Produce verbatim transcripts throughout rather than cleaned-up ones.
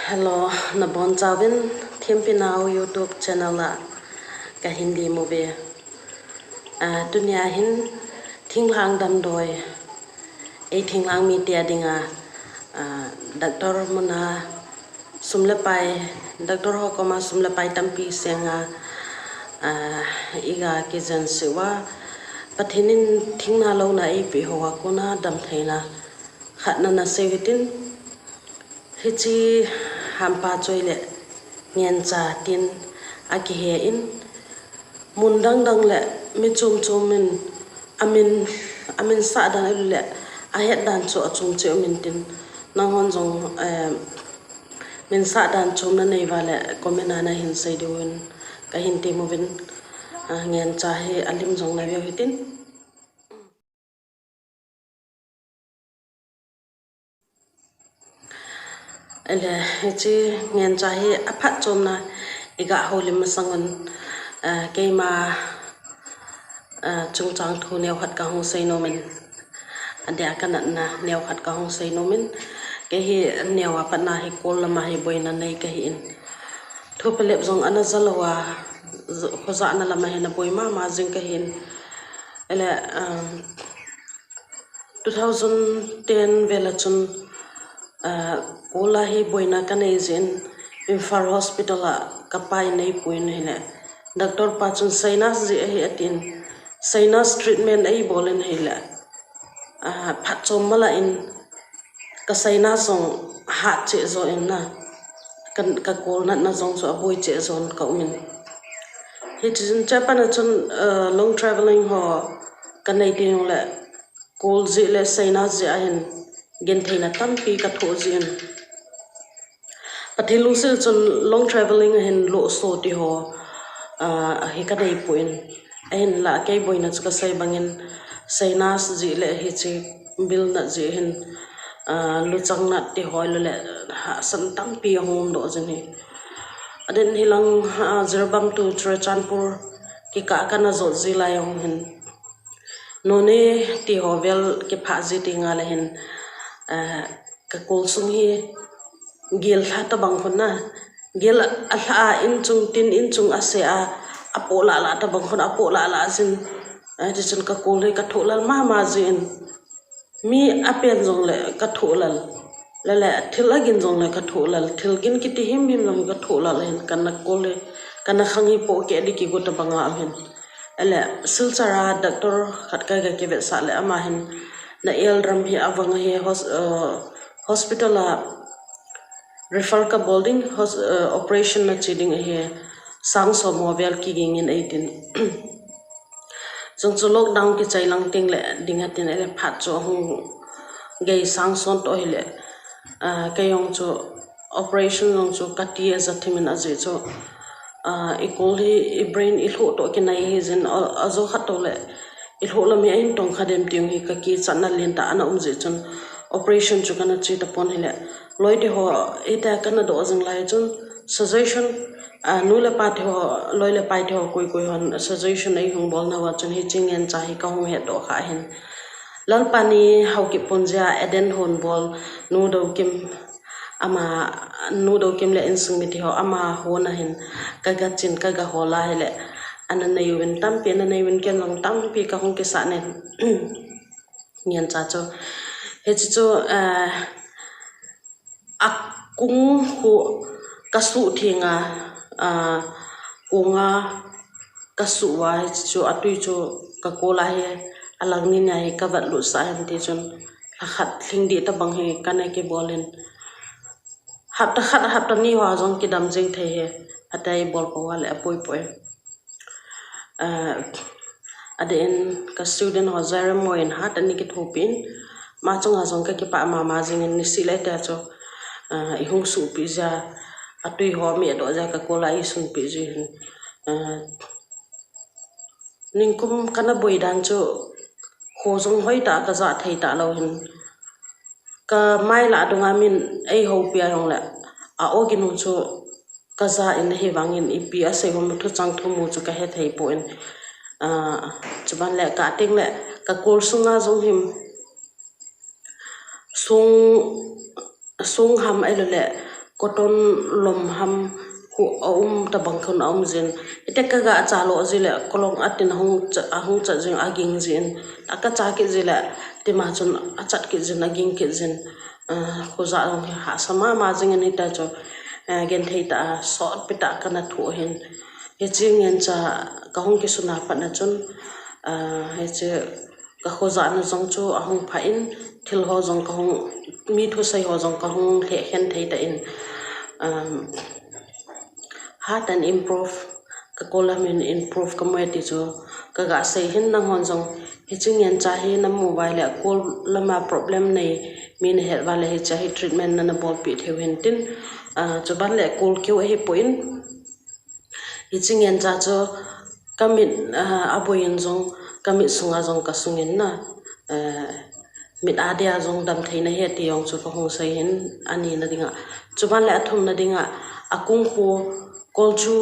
Hello, nabonchauvin Thempi Nau YouTube channel a kahin dimu ve. Ah, tunia hin thinglhang damdoi, ei thinglhang mite dinga, ah, doctor muna sum le pai, doctor ho koma sum le pai tampi senga, ah, iga kijen seuva, Pathen in thingna louna eipeh hoa kona damtheina khat nana sei hitin, hiche hampa chu ahile Ngencha tin akihe in, mun dang dang le mi chom chom in amin, amin sah dan ahilou le ahet dan chu achom cheh um intin, nanghon jong, eh, min sah dan chom nanei uva le comment a nahin sei diuvin kahin temuvin, ah, Ngencha hi alim jong nave u hitin. Ahile, hiche Ngencha hi aphatchomna iga houlim masang un, ah, keima, ah, chungchang thu neokhat kahung sei nomin. Adeh a kanatna neokhat kahung sei nomin. Kei hi neo a patna hi kol lama hi boina nei kahin. Thu pelep jong ana ja louva, khojahna lama hi naboi mama jing kahin. Ahile, um, two thousand ten vel a chun, ah, kol a hi boina kanei jeh in Imphal Hospital a kapa in eipui in ahile, doctor pa chun sinus jeh ahi atin, sinus treatment eibol in ahile, ah, phatchom mala in ka sinus jong hat cheh jo in na, ka, kakol natna jong chu aboi cheh jon kaumin. Hichun chapang a chun, ah, long travelling ho kanei teng le, kol jeh le sinus jeh ahin gentheina tampi kathoh jeh in, Pathen lungset chun long travelling ahin lohso tiho, ah, hi kanei poi. Ahinla kei boina chu kasei bangin sinus jeh le hiche bil nat jeh hin, ah, luchang nat tiho le le hahsat tampi ahung um doh jin ahi. Adeh in hilang, ah, Jiribam to Churachandpur kikah kana jot ji lai ahung hin, Noney tiho vel kiphah ji tengle hin, ah, kakol sung hi gel lha tabang khun na. Gel alha a, inchung tin inchung ase a, apoh lah lah tabang khun, apoh lah lah jin. Ah, tichun kakol hi kathoh lal mama jin. Mi apen jongle kathoh lal. Lele, thil agin jongle kathoh lal. Thil gin kiti himhim jong kathoh lal hin kana kol hi, kana khang hi pohkeh ding kigo tabang a um hin. Ahile, Silchar a doctor khat kaga kivetsah le ama hin, na eldrum hi avang ahi, hos-, uh, hospital a refer kabol ding, hos-, uh, operation nache ding ahi, sang som ho vel kiging in eitin. Chujong chu lockdown kichai lang tengle ding atin, ahile phat chu ahung gei sang son toh ahile, ah, kei jong chu operation jong chu kati aja thim in ajeh chu, ah, ikol hi ibrain ilhoh toh kinai ahi jin, a, ajo khat toh le ilhoh lam hi ahin tong kha dem ti jong hi kakichatna lentah ana um jeh chun operation chu kana che tapon ahile, loi teho, ita kana doh jing lai chun suggestion, ah, nu le pa teho, loi le pai teho, koi koi hon suggestion eihung bol nauva chun hiche Ngencha hi kahung hetdoh kha ahin. Lalpa ni Haokip Punjia Eden hon bol, Nu Doukim, ama, Nu Doukim le insung mite ho, amahon ahin kaga chin, kaga hol ahile, ana nei uvin tampi, ana nei uvin ken jong tampi kahung kisah nen. Ngencha chu. Hiche chu, eh, akung khu kasuh thenga, ah, kunga kasuh uva hiche chu atui chu kakol a hi alang ni nia hi kavat lutsah hin tichun lhakhat lhing dih tabang hi kana kibol in. Hapta khat, hapta ni hoa jong kidam jing thei hi, atai bol pou a le apoi poi. Ah, adeh in ka student ho Jeremy in hat ani kithopi in, ama chunga jong kakipah mama jing in nisih le tia chu, ah, ihung suhpi jia, atui ho mi adoh jia kakol a eisunpi ji hin. Ah, ningkum kana boi dan chu, kho jong hoitah kajah thei talou hin. Kamai lah dunga min eihoupi a jongle, a ogin u chu kaja in ahivangin ipi asei hom thuchang thumu chu kahethei poi. Ah, chuban le kating le kakol sunga jong hin song, song ham ahilouleh cotton lom ham khu a um tabang khun a um jin. Ite ka ga cha lo ji le kolong atin a hung cha, a hung cha jing a ging jin. A ka cha kit ji le tima chun a chat kit jin, a ging kit jin. Ah, khu ja long hi hahsa mama jing in hita chu, ah, gen thei ta a sot pi ta ka na thu hin. Hichi ngen cha ka hung kisuna pat na chun, ah, hichi ka khojahna jong chu a hung pha in, thil ho jong ka hung, mi thusei ho jong ka hung lheh khen thei ta in, um, heart and improve, ka kol lam in improve ka mu e ti chu ka ga sei hin. Nanghon jong hichi ngen cha hi na mu vai le kol lama problem nei mi na het vai le hicha hi treatment na na bolpi thei u hin tin, ah, chuban le kol keu ahi poi in, hichi ngen cha chu ka mit, ah, a boi in jong, ka mit sunga jong ka sung in na, eh, mit a dia jong dam thei na ahi ti jong chu ka hung sei hin, ani na dinga. Chuban le a thum na dinga, a kung khu kol chu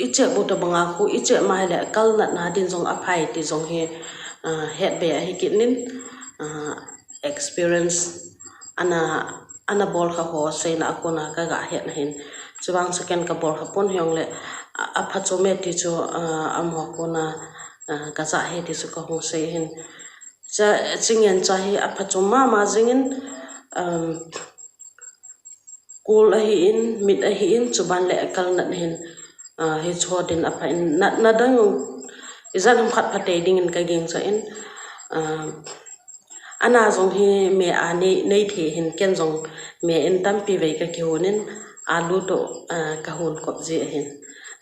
i che bu tabanga khu i che ma le kal natna din jong a phai ti jong hi, ah, het be ahi kit nin, ah, experience ana, ana bol kha ho seina a kona ka ga het na hin. Chuvang second ka bol kha pon hiong le, a, a pha chom e ti chu, ah, a mo kona, ah, ka ja he ti chu ka hung sei hin. Cha, chi ngen cha hi a pha chom mama jing in, um, kol ahi in, mit ahi in, chuban le a kal nat hin, ah, hi chu din a pha in, nat, natna dang i jan ham khat pha tei ding in ka ging cha in, ah, Ana jong hi me a nei, nei thei hin ken jong me in tampi vei ka kihun in alu to, ah, ka hun kop ji ahin.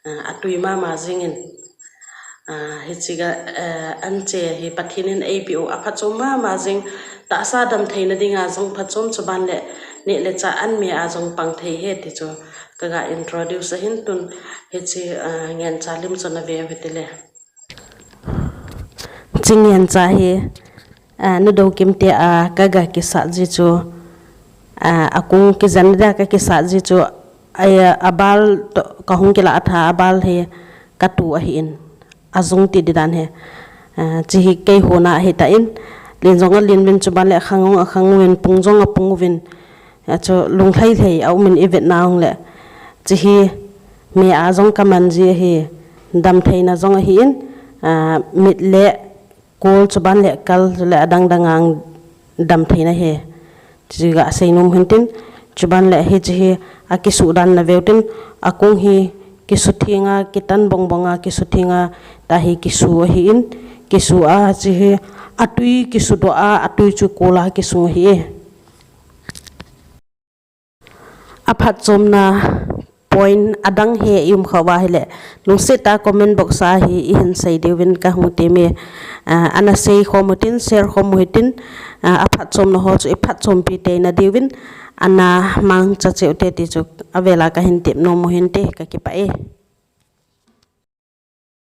Ah, a tui mama jing in, ah, hichi ga, ah, an che hi Pathen in ei pi u a pha chom mama jing tahsa dam thei na dinga jong pha chom chuban le neh le chah an me a jong pang thei he ti chu ka ga introduce ahin tun hichi, ah, ngen cha lim chu na ve u hite le. Chi ngen cha hi, ah, nu do kim te a ka ga kisat ji chu, ah, a kung kijen dia ka kisat ji chu, a, a bal to, ka hung kila a tha a bal hi ka tu ahi in, a jung ti di dan hi, ah, chi hi kei hona ahi ta in, lin jong a lin vin chuban le a khang jong a khang vin, pung jong a pung vin, a chu lung lhai lhai a um in i vet na ong le, chi hi me a jong ka man ji ahi, dam thei na jong ahi in, ah, mit le kol chuban le kal le a dang dang ang dam thei na he. Chi ga sei nom hin tin, chuban le hichi hi a kisu dan na veu tin, a kung hi kisu thing a, kitan bong bong a, kisu thing a, ta hi kisu ahi in, kisu a chi hi a tui kisu do a, a tui chu kol a kisu hi e. A phat chomna point a dang he i um khah uva ahile, lungset a comment box a hi i hin sei diuvin ka hung tem e. Ah, ana sei khom u tin, share khom u hitin, ah, a phat chomna ho chu i phat chompi tei na diuvin, ana mangcha cheh u te ti chu a vel a ka hin tep nom u hinte, ka kipah e.